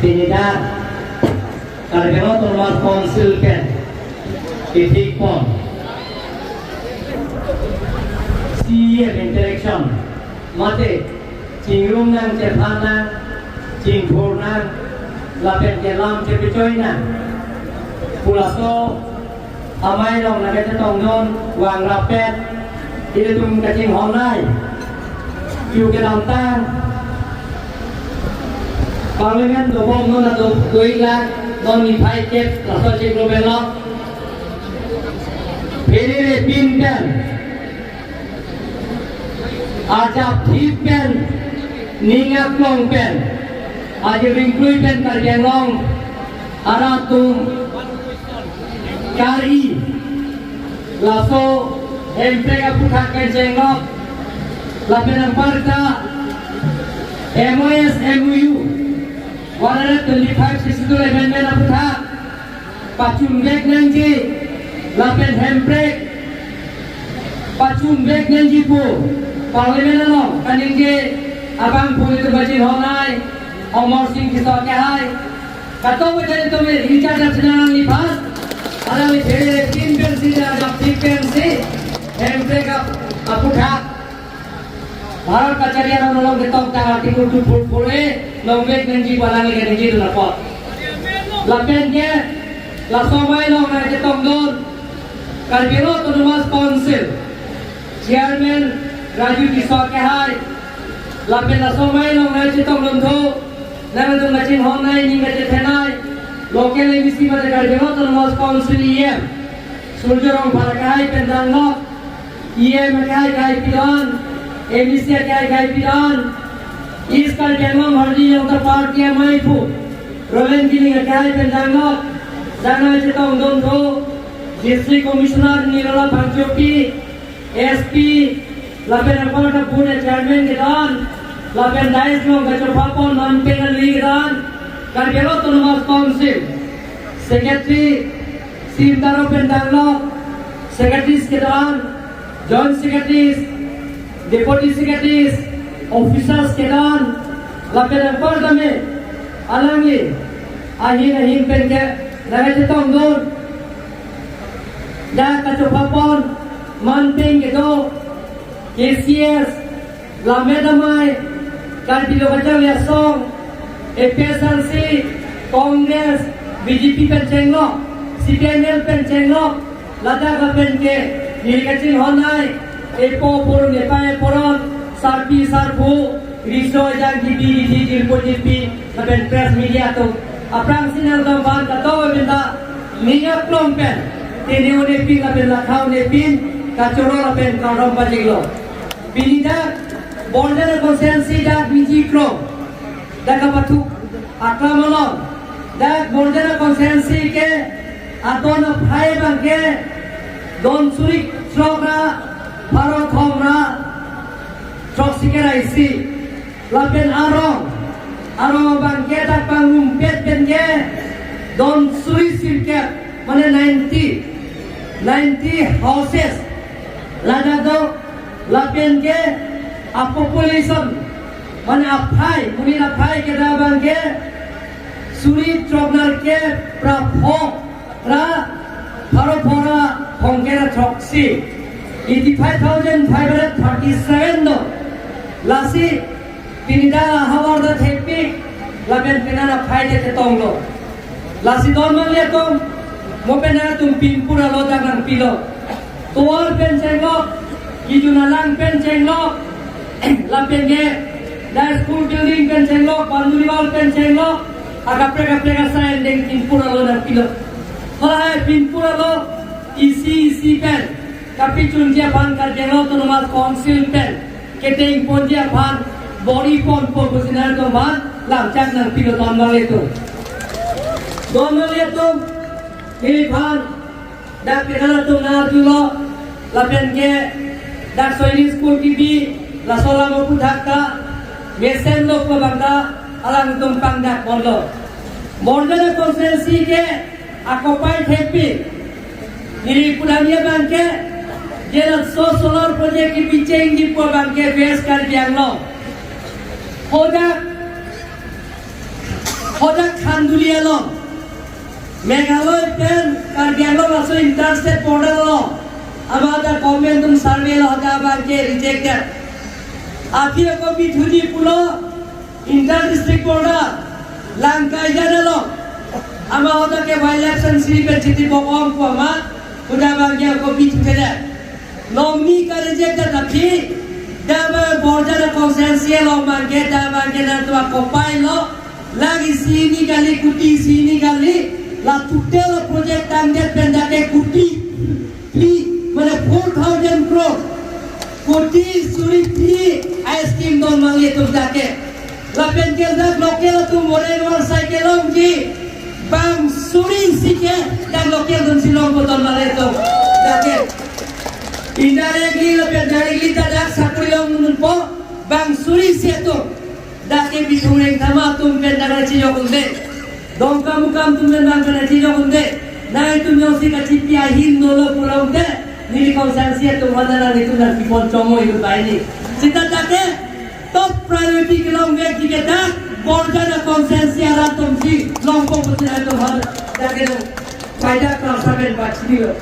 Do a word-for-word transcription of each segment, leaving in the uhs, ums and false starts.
Pini dak Karbi Anglong Autonomous Council pen kethik pon C E M interaction mate chingrum nang, chephan nang, chingthur nang, lapen kelam chepechoi nang pu laso amei along nangkachetongdun vang rapet ilitum kachinghon ai. Yu kedamtang Parliament dobom non ado dui lakh non niphai kep laso chiklo belok. Pherere pin pen, ajap thip pen, ning aklong pen, aji ringklui pen Karbi Anglong arat atum kari laso hemprek aputhak pen chenglok, lapen anparta M O S, M O U, one hundred twenty-five sixty-two amendment aputhak pachunvek nangji, lapen hemprek pachunvek nangji pu Parliament along kaningje abang pu ilitum kachinghon ai Amarsing Tisso akehai. Kato bejani tome richard dak sinang ni pas. Alangli pherere pin pensi, ajap thip pensi hemprek aputhak Bharat kachari aron along ketok ta Article two four four A longvek nangji pu alangli kaningjedun apot. Lapen ke laso amei along nangchetongdun Karbi Anglong Autonomous Council Chairman Raju Tisso akehai, lapen laso amei along nangchetongdun thu nangtum kachinghon ai, ning kachethan ai, local M A C mate Karbi Anglong Autonomous Council E M, Surjya Rongphar akehai pen danglok, E M akehai akehai pidon, M A C akehai akehai pidon, East Karbi Anglong Harli Jayanta Party amei aphu Roland Killing akehai pen danglok, dak nangchetongdun thu District Commissioner Nirola Phangchopi, S P, lapen anparta booth chairman kedon, lapen dais along kachopha pon manpeng ali kedon, Karbi Anglong Autonomous Council Secretary, Sim Taro pen danglok, Secretaries kedon, Joint Secretaries, Deputy Secretaries, officers kedon, lapen anparta me alangli ahin ahin pen ke nangchetongdun, dak kachopha pon manpeng kedo, K C S, Lammet Amei, Karbi Lo Kacharli Asong, A P H L C, Congress, B J P pen chenglok, C P I M L pen chenglok, ladak lapen ke neli kachinghon ai, epo aporon, epei aporon, sarpi sarpo, riso ejang, gibi gidi, jirpo jirpi, lapen press media atum, aphrangsi nangtum aphan kato benda ning aklong pen, tene un'e pin lapen lakha un'e pin, kachoro lapen kardom pajirlo. Pini dak Borjana constituency dak Miji Krong, dak kapathuk aklam along, dak Borjana constituency ke adon aphai abang ke don suri throk ra pharo thom ra throksi kre ra isi. Lapen arong, arong abang ke dak pangrumpet pen ke don suri sirkep, mane ninety, ninety houses ladak do. Lapen ke a population, mane aphai, monit aphai ke dak abang ke suri throk nerkep ra pho ra pharo pho ra phongkre ra throksi, eighty five thousand five hundred thirty seven do. Lasi pini dak havar dak thekpik, lapen penang aphai dak chetonglo. Lasi don manglitum, mo penang atum pinpura lo dak nangpilo. Tovar pen chenglok, kijun alang pen chenglok, lapen ke dak school building pen chenglok, boundary wall pen chenglok, akaprek kaprek asai endeng pinpura lo nangpilo. Halahai pinpura lo isi isi pen kapachunji aphan Karbi Anglong Autonomous Council pen keteng ponji aphan bor-i ponpo pusi nangtum aphan lamchak nangpilo, don manglitum. Don manglitum, neliphan dak penang atum nangdolo, lapen ke dak Sainik School kebi, laso alam aputhak ta mesenlo pu abang ta alangtum pangdak ponlo. Borjana constituency ke akopai thekpik, neli pudamji abang ke, je laso solar project kebi chengji pu abang ke West Karbi Anglong. Hadak Hodak Khanduli along, Meghalaya pen Karbi Anglong laso inter-state border along, ama hodak government atum survey lo, hodak abang ke rejected. Aphi ako Bithuni pulo, inter-district border, Langkaijan along, ama hodak ke wildlife sanctuary pen chiti bok-ong pu ama, hodak abang ke ako Bithuni le. Longni ka-reject ta tapi, dak abang Borjan constituency along abang ke, dak abang ke nangtum akopai lo, lake isi hini kali, kuti isi hini kali, la total project tangdet pen dak ke kuti phli, mane four thousand crore. Kuti suri phli a-scheme don mali atum dak ke. Lapen ke dak local atum Borjan warsai kelongji, bang suri isi ke dak local atum si longpo don mali atum dak ke. Indirectly lapen directly ta dak sakori longdunpo, bang suri isi atum. Dak ke Bithung Rengthama atum pen dak kachejok un-e. Dongkamukam atum pen dak kachejok un-e. Nangtum jongsi kachipi ahin dolo pulote, neli constituency atum aphan nanglitum nangkepon chomoi lo bai ni. Seta dak ke top priority kelongvekji ke dak Borjan constituency arat atum si longpo pusi nangtum aphan dak ke dong. Pai dak Kramsa pen pachini lo.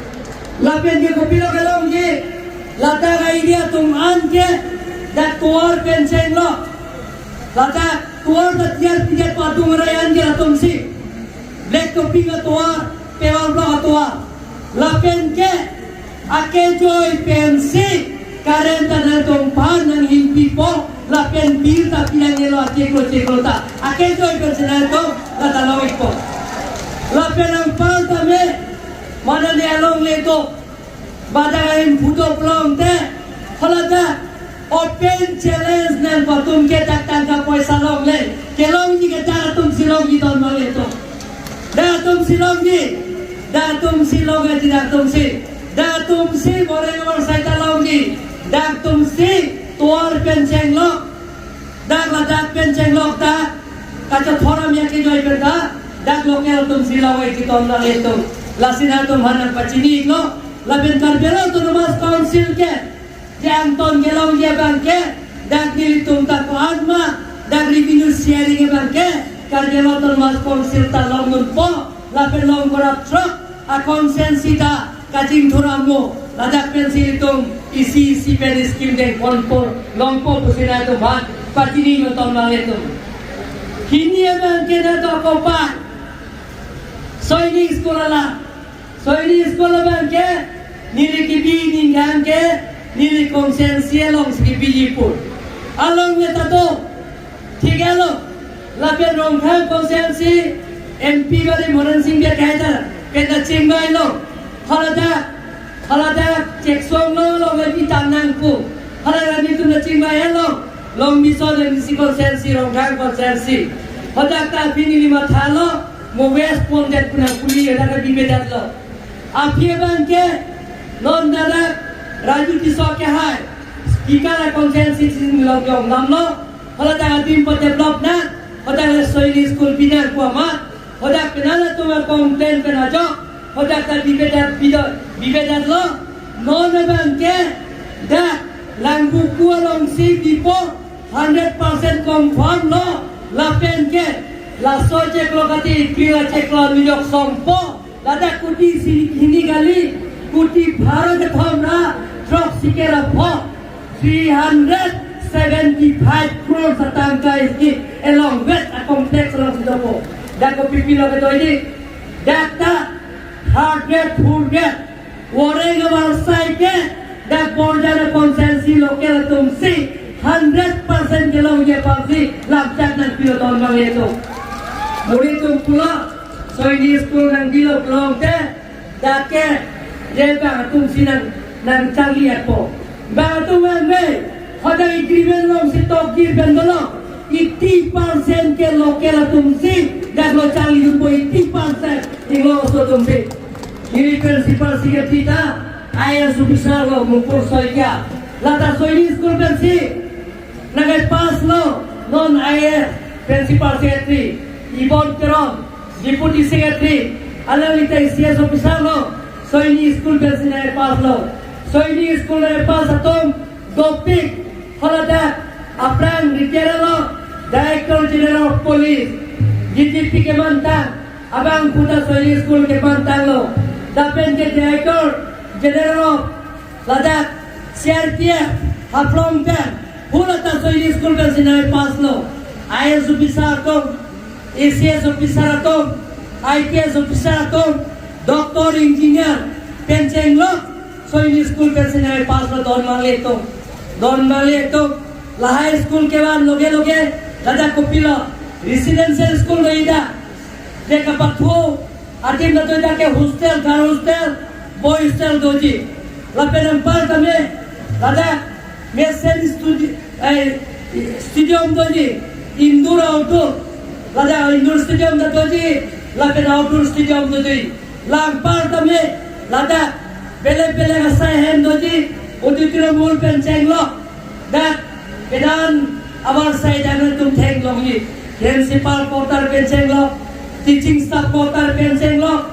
Lapen ke kopilo kelongji, ladak area atum an ke dak tovar pen chenglo. Ladak tovar ta tiar pidet padung rai an ke latum si. Black topping atovar, paving block atovar. Lapen ke akejoi pensi current ta nangtum aphan nanghingpipo, lapen bill ta pinangnelo achiklo chiklo ta. Akejoi pensi nangtum lata long-ikpo. Lapen anpar tame, mane alongle do, badak ahin phudo pulote, haladak open challenge nangkok atum ke dak tangka poisa longle, kelongji ke dak atum si longji don mali atum. Dak atum si longji, dak atum si longji, dak atum si, dak atum si Borjan warsai ta longji, dak atum si tovar pen chenglo, dak ladak pen chenglok ta, kachethor amya kejoi pen ta, dak local atum si longji don mali atum. Lasi nangtum aphan nangpachini-iklo, lapen Karbi Anglong Autonomous Council ke, jangton kelongji abang ke, dak nelitum ta ko-an ma, dak revenue sharing abang ke, Karbi Anglong Autonomous Council ta longdunpo, lapen long korap throk, a-constituency ta kachingthur amo, ladak pensi itum isi isi pen scheme dengponpo, longpo pusi nangtum aphan pachini-iklo don mali atum. Hini abang ke nangtum akopai, Sainik School alam. Sainik School abang ke, neli kebi ningkan ke, neli constituency along si kebiji pu. Alongle ta do, thik alo, lapen Rongkhang constituency M P bari Moran Sing Bey kahai ta, pen ta chingvailo. Haladak, haladak Chekson lo, lo lagi tanang pu. Haladak nelitum ta chingvailo. Long Bison M C constituency, Rongkhang constituency. Hadak ta aphi neli mathalo, mo West pondet pu nangpuli, hadak ta bibedet lo. Aphi abang ke, non dak Raju Tisso kehai, Speaker a-constituency si neli long jong damlo, haladak adim pa develop nang, hadak le Sainik School binang pu ama, hadak penang atum a-complain pen ajok, hadak ta bibedet bido, bibedet lo, non abang ke, dak Langvoku along si bipo, hundred percent confirm lo, lapen ke, laso chiklo kati, April chiklo nijok sompo, ladak kuti isi hini kali, kuti pharo kethom ra, throksi kera pho, three hundred seventy-five crore atangka isi along west a-complex along si dopo. Dak kopipilo kedo ini, dak ta, hard grade, full grade, Borjan warsai ke, dak Borjan constituency local atum si, hundred percent kelongji aphansi, lamchak nangpilo don mali atum. Muri atum pulo, Sainik School nangbilo pulote, dak ke, je bang atum si nang, nangcharli-etpo. Bang atum an be, hadak agreement along si tokji pen dolo, eighty percent ke local atum si, dak lo charlidunpo eighty percent, inglo aso atum si. Neli principal secretary ta, I A S officer lo, Mukul Saikia. Lata Sainik School pensi, nangkai pass lo, non I A S principal secretary, Ibon Teron, deputy secretary, alanglita I C S officer lo, Sainik School pensi nangkai pass lo. Sainik School nangkai pass atum, dopik, haladak, aphrang retired lo, Director General of Police, D G P P kemantang, abang puta Soilingri school kemantanglo. Lapen ke Director General of ladak C R P F Haflong pen, hu lata Soilingri school pensi nangpass lo. I A S officer atum, A C S officer atum, I P S officer atum, doctor, engineer pen chenglok Soilingri school pensi nangpass lo, don mangli atum. Don mangli atum. Lahai school kevan loge loge, ladak kopilo, residential school lo ida. Je kapathu adim ladak ke hostel, girl hostel, boy hostel doji. Lapen anpar tame ladak mesen studi-, eh, stadium doji, indoor outdoor. Ladak indoor stadium ta doji, lapen outdoor stadium doji. La anpar tame ladak belek belek asai ahem doji, auditorium hall pen chenglok. Dak kedan abar sai dan atum theklongji. Principal quarter pen chenglok, teaching staff quarter pen chenglok,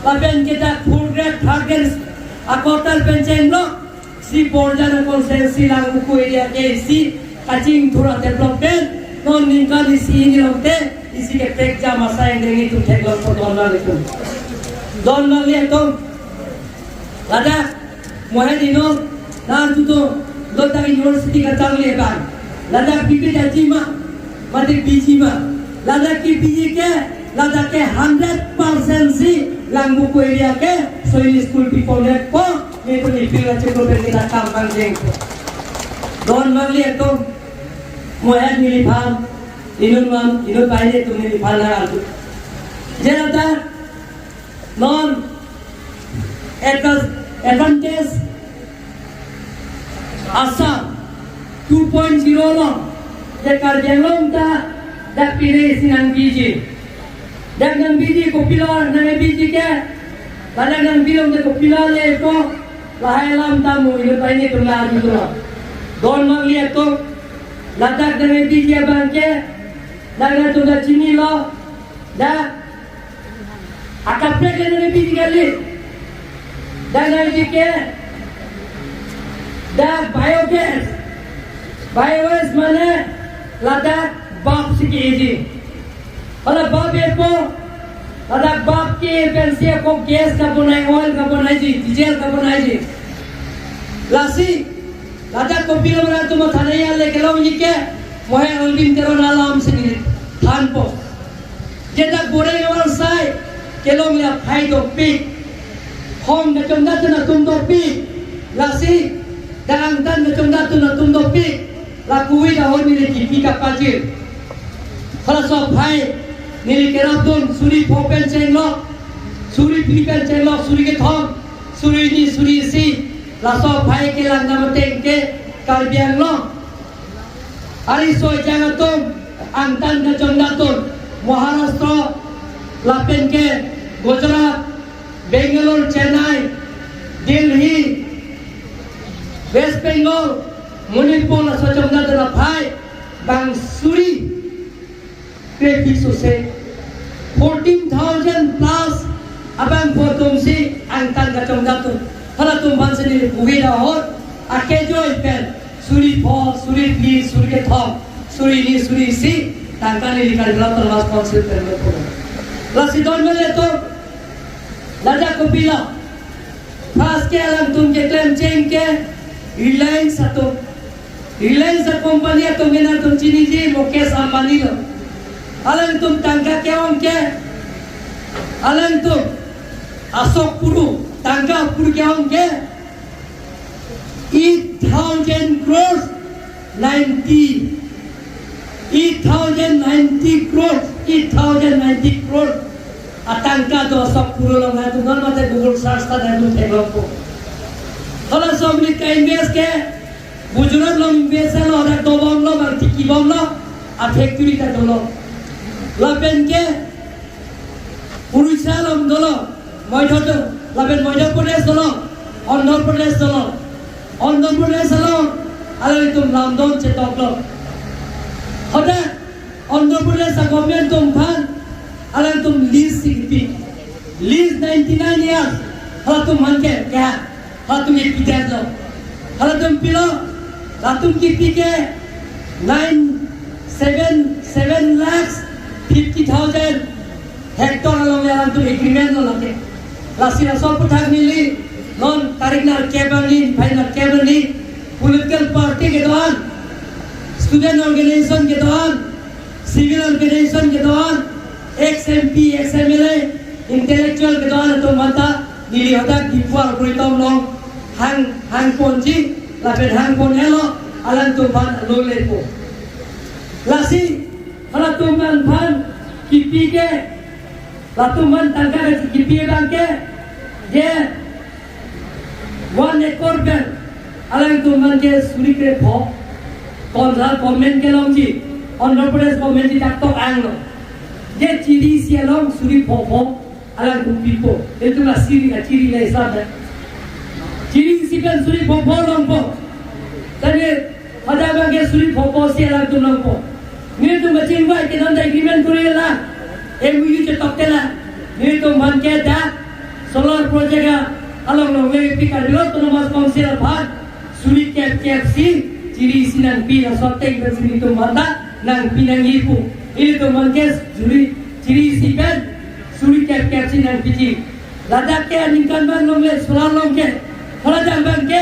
lapen ke dak fourth grade, third grade a quarter pen chenglok. Si Borjan constituency Langvoku area ke isi kachingthur a development non ningkan isi hini longte isi ke pekjam asai angdeng itum theklongpo, don mangli atum. Don mangli atum. Ladak mohen inut nangtutu, ladak university kacharli abang, ladak bibi daji ma, mate biji ma, ladak kebiji ke, ladak ke hundred percent si Langvoku area ke Soilingri school piponetpo, nelitum ipil kachiklo pen kita kam pangcheng. Don mangli atum, mohen neliphan, inut man, inut banghini atum neliphan nang arju. Je ladak non advan-, advantage Assam two point zero along, je Karbi Anglong ta dak pine isi nangbiji. Dak nangbiji kopilo nangbiji ke, ladak nangbilong te kopilo lepo, lahai alam ta mo inut banghini atum la arjulo. Don mangli atum, ladak nangbiji abang ke, dak nangtum ta chinilo, dak akaprek le nangbiji kali. Dak nangbiji ke, dak biogas. Biogas mane ladak bap si ke-eji. Hala bap epo, ladak bap ke pensi ako gas kabonaiji, oil kabonaiji, diesel kabonaiji. Lasi, ladak kopilo mara atum thanai ale kelongji ke, mohen Alvin Teron alam si nelithanpo. Je dak boreng avar asai kelongle aphai dopik. Hong kachongdat atum dopik. Lasi dak angtan kachongdat atum dopik. La covid ahut neli kipi kapajir. Halaso aphai neli kerapdun suri pho pen chenglok, suri phli pen chenglok, suri kethom, suri hini, suri isi. Laso aphai kelang dam ateng ke Karbi Anglong ariso ejang atum, angtan kachongdat atum, Maharashtra, lapen ke Gujarat, Bangalore, Chennai, Delhi, West Bengal, Manipur, laso chongdat atum aphai bang suri krephi sose, fourteen thousand plus abang pho atum si angtan kachongdat atum. Halatum aphan si neli covid ahut akejoi pen suri pho, suri phli, suri kethom, suri hini, suri isi tangka neli Karbi Anglong Autonomous Council pen lo pulo. Lasi don mangli atum, ladak kopilo. First ke alangtum keklem cheng ke Reliance atum. Reliance a-company atum ke nangtum chiniji, Mukesh Ambani lo. Alangtum tangka ke-ong ke, alangtum asok puru, tangka puru ke-ong ke eight thousand crores, ninety, eight thousand ninety crores, eight thousand ninety crores atangka do asok puru along. Nangtum non mate Google search ta nangtum theklongpo. Halaso amonit ka-invest ke Gujarat along invest lo, dak dobomlo, bang tiki bomlo, a-factory ta dolo. Lapen ke Orissa along dolo, Madhya, lapen Madhya Pradesh dolo, Andhra Pradesh dolo. Andhra Pradesh along alangtum lamdon chetoklo. Hadak Andhra Pradesh a-government atum aphan alangtum lease si kipi. Lease ninety-nine years. Halatum aphan ke, ke, halatum kipidetlo. Halatum pilo, latum kipi ke nine, seven, seven lakhs fifty thousand Tor along le alangtum agreement lo lake. Lasi laso aphuthak neli non tarik nerkep arni, phai nerkep arni, political party kedo-an, student organization kedo-an, civil organization kedo-an, ex M P, ex M L A, intellectual kedo-an atum aphanta neli hadak Diphu arboretum along hang, hang ponji, lapen hang pon-elo, alangtum aphan lo lepo. Lasi halatum aphan kipi ke, latum aphan tangka kipi abang ke, je one acre pen alangtum aphan ke suri krepho, konsa government kelongji, Andhra Pradesh government ti tak tok anglo. Je chiri isi along suri phopho alangtum pipo. Itum la chiri, la chiri la isab. Chiri isi pen suri phopho longpo. Tadi hadak abang ke suri phopho si alangtum longpo. Nelitum kachingvai ke non agreement kori la, M O U chetok te la. Nelitum aphan ke dak solar project along longle pi Karbi Anglong Autonomous Council aphan suri kep kep si chiri isi nangpi, laso ateng pen si nelitum aphanta nangpi nangji pu. Ilitum aphan ke suri, chiri isi pen suri kep kep si nangpiji. Ladak ke aningkanvang longle solar along ke, haladak abang ke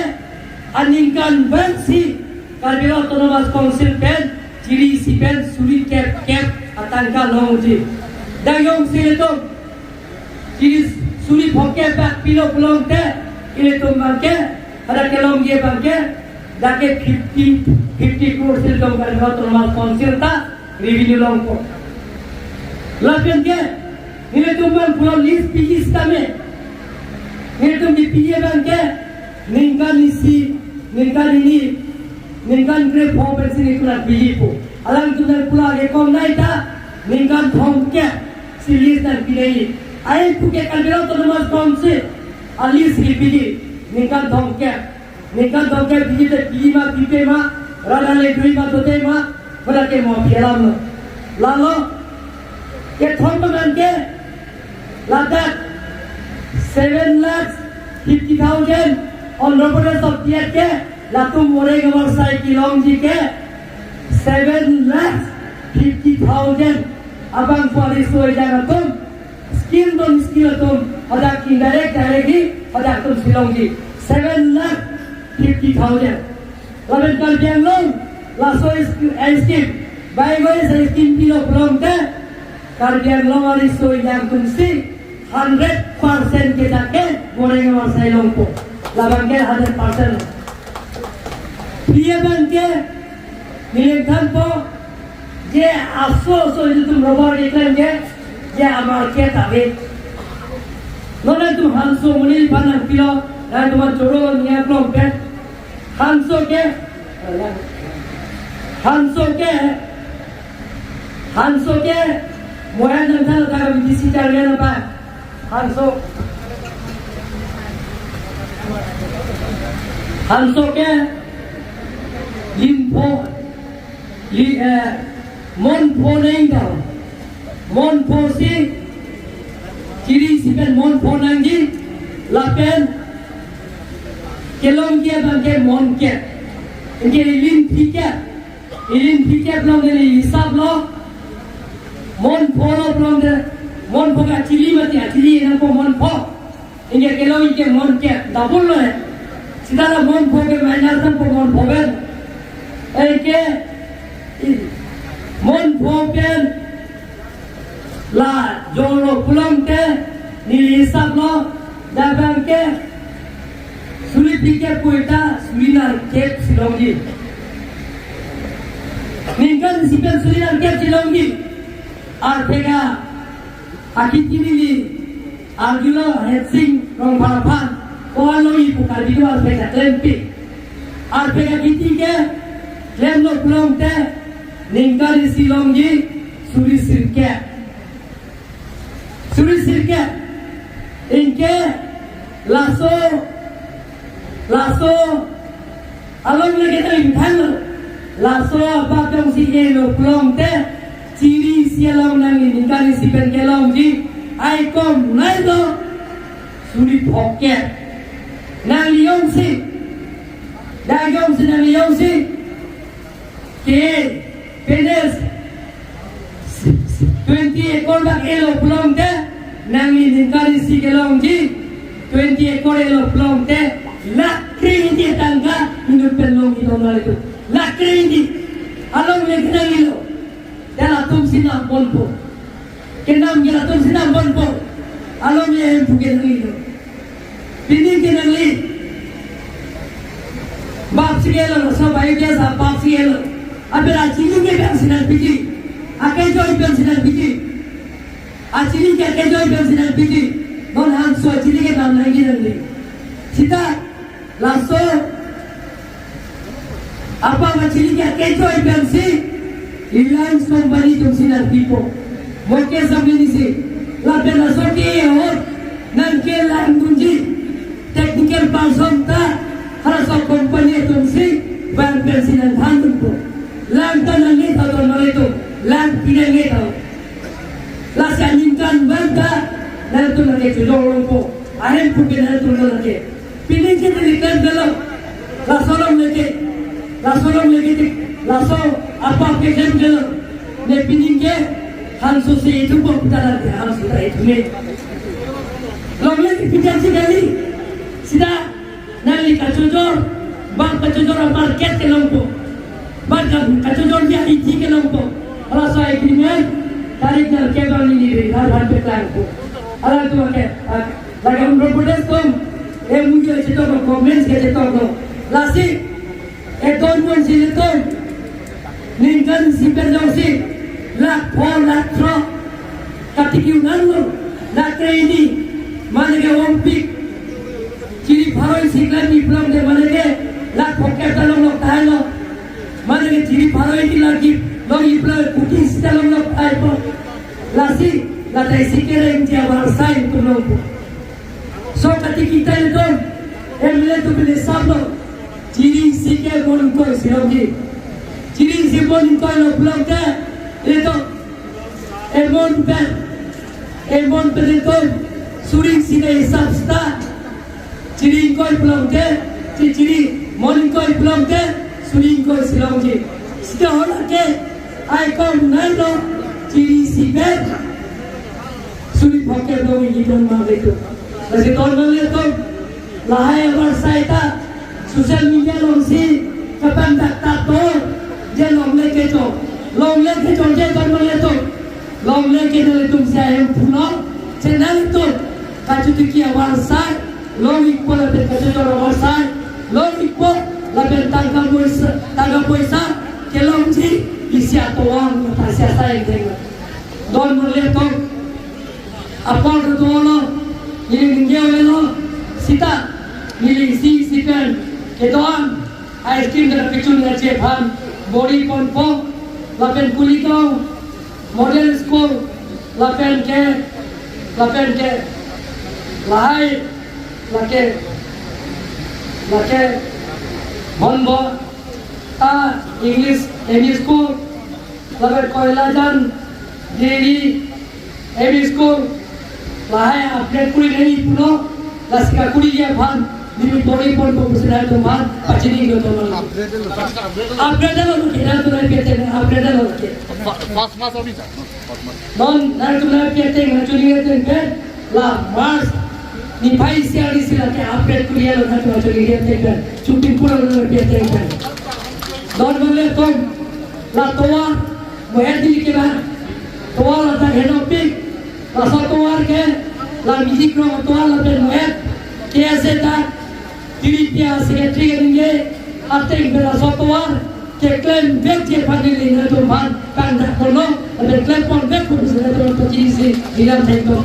aningkanvang si Karbi Anglong Autonomous Council pen chiri isi pen suri kep kep atangka longji. Dak jongsi ilitum chiri suri phokep bak pilo pulote, ilitum abang ke, hadak kelongji abang ke, dak ke fifty, fifty crores ilitum Karbi Anglong Autonomous Council ta revenue longpo. Lapen ke, nelitum abang pulo lease piji sitame, nelitum kipiji abang ke, ningkan isi, ningkan hini, ningkan krepho pensi nelitum nangpijipo. Alangtum nangpulo ke komnai ta, ningkan thomkep si lease nangpi nangji. Ai puke Karbi Anglong Autonomous Council a-lease kipiji, ningkan thomkep. Ningkan thomkep piji te piji ma, pipe ma, rat ale dui ma, dote ma, pada ke mo pi alam lo. Lalo, kethom abang ke, ladak seven lakhs fifty thousand Andhra Pradesh of T F ke, latum Moreh Amarsai kelongji ke seven lakhs fifty thousand abang pu ariso ejang atum, skill non skill atum, hadak indirect directly hadak atum si longji, seven lakh fifty thousand. Lapen Karbi Anglong laso is-, eh, scheme, by way sa scheme pilo pulote, Karbi Anglong ariso ejang atum si hundred percent ke dak ke Moreh Amarsai longpo. Labang ke hundred percent. Pini abang ke neli thanpo, je aso aso ilitum rubber keklem ke, je amarket ave. Non nangtum Hanso amonit aphan nangpilo, nangtum choro nia klong pen. Hanso ke, Hanso ke, Hanso ke, moya nangthal ta B D C chairman apa? Hanso, Hanso ke, lim pho, li, eh, mon pho nangji ta. Mon pho si, chiri isi pen mon pho nangji, lapen kelongji abang ke mon kep. Anke ilim phikep, ilim phikep along neli hisap lo. Mon pho lo pulote, mon pho ke achili mati, achili nangpo mon pho. Anke kelongji ke mon kep, double lo he. Seta la mon pho ke minus nangpo mon pho pen. Anke i-, mon pho pen la jolo pulote neli hisap lo, dak abang ke suri phikep pu ta suri nerkep si longji. Ningkan isi pen suri nerkep si longji. Arpek akiti neli arjulo Hensing Rongphar aphan, ko-an longji pu Karbi do arpek aklempi. Arpek akiti ke klemlo pulote ningkan isi longji suri sirkep. Suri sirkep. Anke laso, laso along lagi tadi kan, laso apa jongsi elo pulote, chiri isi along nangli ningkan isi pen kelongji, ai komnai do suri phokep. Nangli jongsi, dak jongsi nangli jongsi ke, penes twenty acre dak elo pulote, Nangli ningkan isi kelongji, twenty acre elo pulote, lakh kre-hini tangka inut pen longji tong nangli tu. Lakh kre-hini. Along le kenanglilo. Te latum si nam ponpo. Kenam ke latum si nam ponpo. Along le Hemphu ke nanglilo. Pini ke nangli. Bap si kelo, so bai ke sa bap si kelo. Ape la chini ke pen si nangpiji. Akejoi pen si nangpiji. Achini ke akejoi pen si nangpiji. Non hanso achini ke nam nangji nangli. Sita laso apa achini ke akejoi pen si Reliance Company atum si nangpipo. Mukesh Ambani si. Lapen laso ke ahut nangkelang dunji technical person ta halaso company atum si van pen si nangthan dunpo. Lang ta nangne ta don nangtum. Lang pine nge ta. Lasi aningkan van ta nangtum nangkechojor longpo. Ahemphu ke nangtum nangke. Pini ke neli klem gelo. Laso along leke. Laso along leke tik. Laso apa ke klem gelo. Ne pini ke hanso si itu pok putaran ke hanso ta itu ne. Longle ke pijak si kali. Sita nangli kachojor, bang kachojor a market kelongpo. Bang ka-, kachojor dia iti kelongpo. Halaso agreement, tarik nangkebang neli ri, har han peklangpo. Hala tu ake, ah, lake Andhra Pradesh atum, eh, mujhe chetok lo, comments ke chetok lo. Lasi, eh, don mon si le atum. Ningkan isi pen jongsi, lakh pho, lakh throk. Katiki unang lo, lakh kre-hini, mane ke ongpik. Chiri pharo isi klem iplom de mane ke, lakh phokep ta longlok tahai lo. Mane ke chiri pharo isi lagi, long iplom kuti isi ta longlok tahai po. Lasi, la ta isi kereng jawar sai tulong po. So katiki ta ilitum, M L A atum pini sab lo, chiri isi ke mon ingkoi si longji. Chiri isi mon ingkoi lo pulote, ilitum, emon pen, emon pen ilitum, suri isi ke hisap sita, chiri ingkoi pulote, chi-, chiri mon ingkoi pulote, suri ingkoi si longji. Sita hala ke, ai kom nai lo, chiri isi pen, suri phokep longji don mangli tu. Lasi don mangli tu. Lahai abar sai ta social media along si kapan dak ta to je longle kecho. Longle kecho je don mangli tu. Longle ke nangtum si ahemphu lo. Channel tu. Kachotiki abar sai. Long ikpo lapen kachojor abar sai. Long ikpo lapen tangka poisa, tangka poisa kelongji isi atovar ta si asai deng. Don mangli tu. Apor kedo lo, neli ningje lo, sita, neli isi isi pen, kedo-an, ice cream dan pichun ngache aphan, bori ponpo, lapen Kuligaon, model school, lapen ke, lapen ke, lahai, lake, lake, Honbo, ta English, English school, lapen Koilajan, Diri, M E school, lahai upgrade kuri nangji pulo, lasi kakuri aphan, neli bori ponpo pusi nangtum aphan, pachini lo to lo. Upgrade lo, upgrade lo, upgrade lo, upgrade lo, upgrade lo, upgrade lo. Fa-, first mass abhi tha. Non, nangtum nangpi ateng, nangchuli ateng pen, la March, niphai isi arni si lake upgrade kuri lo, nangtum nangchuli ateng pen, chupin pura nangpi ateng pen. Don mangli atum, la tovar, mohet dili ke ba. Tovar la ta henopik. Laso tovar ke, la midik rong tovar lapen mohet. Ke ase ta, Diri P A secretary ke ningje, ateng pen laso tovar, keklem vekji aphan neli nangtum aphan, kangdak ponlo, lapen klem pon vek pusi nangtum aphan pachini si, dilam thengpo.